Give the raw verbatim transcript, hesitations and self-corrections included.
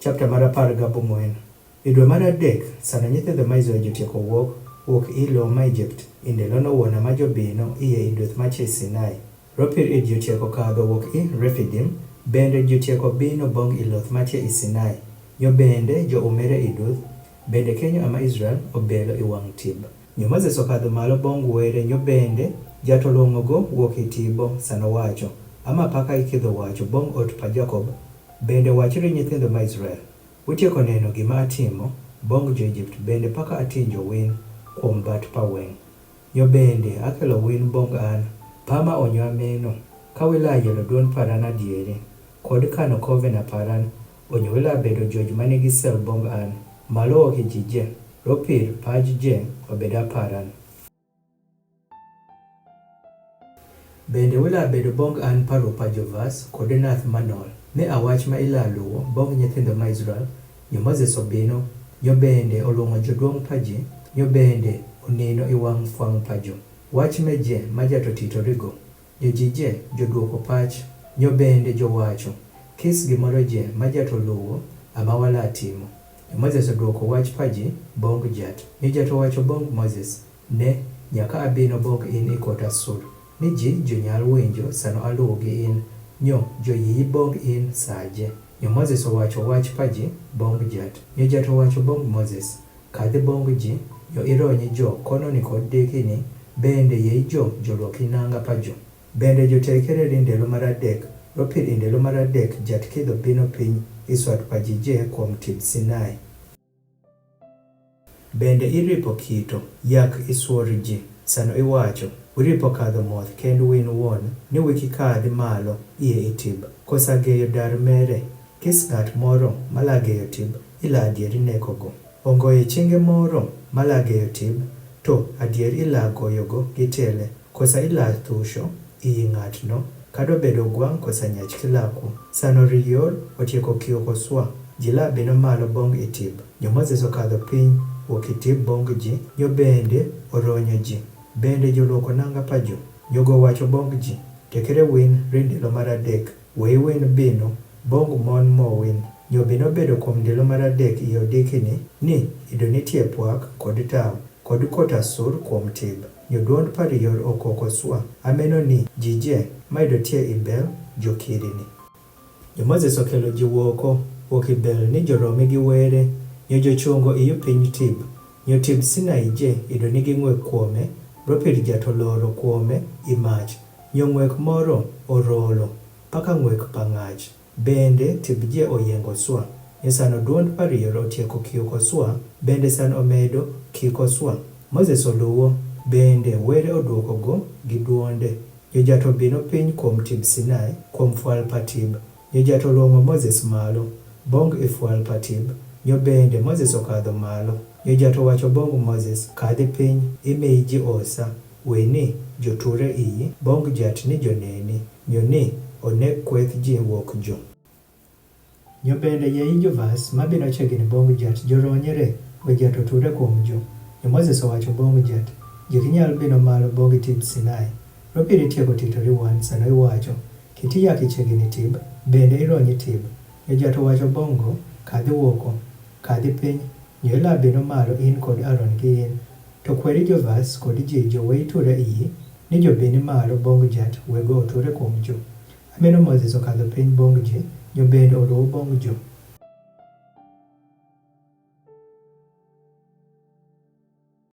Chapter mar apar gabung'wen. I dwe mar adek, sano nyithindo ma Israel jotieko wuok, wuok i lowo ma Egypt, i ndalono wuon ama jobino ie i duth mache Sinai. Ropir id jotieko kadho wuok i Refidim, bende jotieko bino bong i loth mache i Sinai. Nyo bende joumere i duth, bende kenyo ama Israel obelo i wang' tib. Nyo Moses okadho malo bong were, nyo bende jatoluongogo wuok i tibo, sano wacho, ama paka ikidho wacho bong ot pa Jakob, bende wachri nyithindo ma Israel. Utieko neno gima atimo bong jo-Egypt, bende paka atinjo win kuom bat pa weng'. Nyo bende akelo win bong an, pama onyo ameno, ka wila yelo duond paran adieri, kod kano kovena paran, onyo wila bedo joj manigi sel bong an, malo oki jije, ropir paj je obed aparan. Bende wila bedo bong an parupa jovas kod nath manol, mi awach ma ila luwo bong nyithindo ma Israel. Nyo Moses obino, nyo bende oluongo joduong' pa ji, nyo bende onino i wang' fwang' pa jo. Wach me je ma jatotito rigo, nyo ji je joduoko pach, nyo bende jowacho, kis gimoro je ma jatoluwo ama wala timo. Nyo Moses oduoko wach pa ji bong jat, nyo jatowacho bong Moses, ne, nyaka abino bong in i kot asur, ni ji jonyal winjo sano aluwo gi in, nyo joyiyi bong in saje. Nyo Moses owacho wach pa ji bong jat, nyo jatowacho bong Moses, kadhi bong ji, nyo ironyi jo kono ni kod diki ni, bende yei jo joluoki nanga pa jo. Bende jotekere ri ndalo mar adek, ropir i ndalo mar adek jat kidho bino piny i swat pa ji je kuom tib Sinai. Bende iripo kito, yak isuor ji, sano iwacho, wiripo kadho moth kend win wuon, ni wiki kadhi malo ie i tib, kosa geyo dar mere, kis ng'at moro mala geyo tib, ila adieri nekogo. Ongoye chinge moro mala geyo tib, to adier ila goyogo gi tele, kosa ila thusho iyi ng'atno, kado bedo gwang' kosa nyach kilaku. Sano riyor otieko kiyo koswa, ji la bino malo bong i tib. Nyo Moses okadho piny wuok i tib bong ji, nyo bende oronyo ji, bende joluoko nanga pa jo. Nyo gowacho bong ji, tekere win ri ndalo mar adek, wei win bino bong mon mo win. Nyo bino bedo kuom ndalo mar adek i odiki ni, ni ido nitie pwak kod taw, kod kot asur kuom tib. Nyo duond pa riyor okoko swa, ameno ni ji je ma ido tie i bel jokiri ni. Nyo Moses okelo ji wuoko wuok i bel ni joromi gi were, nyo jochungo iyo piny tib. Nyo tib Sinai je ido nigi ng'wek kuome, ropir jatoloro kuome i mach, nyo ng'wek moro orolo paka ng'wek pa ng'ach. Bende tib je oyengo swa. Nyo sano duond pa riyor otieko kiyo koswa, bende sano omedo ki koswa. Moses oluwo, bende were oduokogo gi duonde. Nyo jat obino piny kuom tib Sinai, kuom fwal pa tib. Nyo jat oluongo Moses malo, bong i fwal pa tib. Nyo bende Moses okadho malo. Nyo jat owacho bong Moses, kadhi piny, imiyi ji osa, weni joture iyi, bong jat ni joneni. Nyo ni oneg kweth ji wuok jo. Nyo bende yeyi jovas ma bino chiegni bong jat joronyre, we jat oture kuom jo. Nyo Moses owacho bong jat, ji kinyal bino malo bong tib Sinai. Ropiri tieko tito riwan sano iwacho, kiti yak ichiegni tib, bende ironyi tib. Nyo jat owacho bongo, kadhi wuoko, kadhi piny, nyo ila bino malo in kod Aron gi in. To kweri jovas kod ji jowe iture iyi, ni jobini malo bong jat wego oture kuom jo. Ameno Moses okadho piny bong ji, nyo bende oluwo bong jo.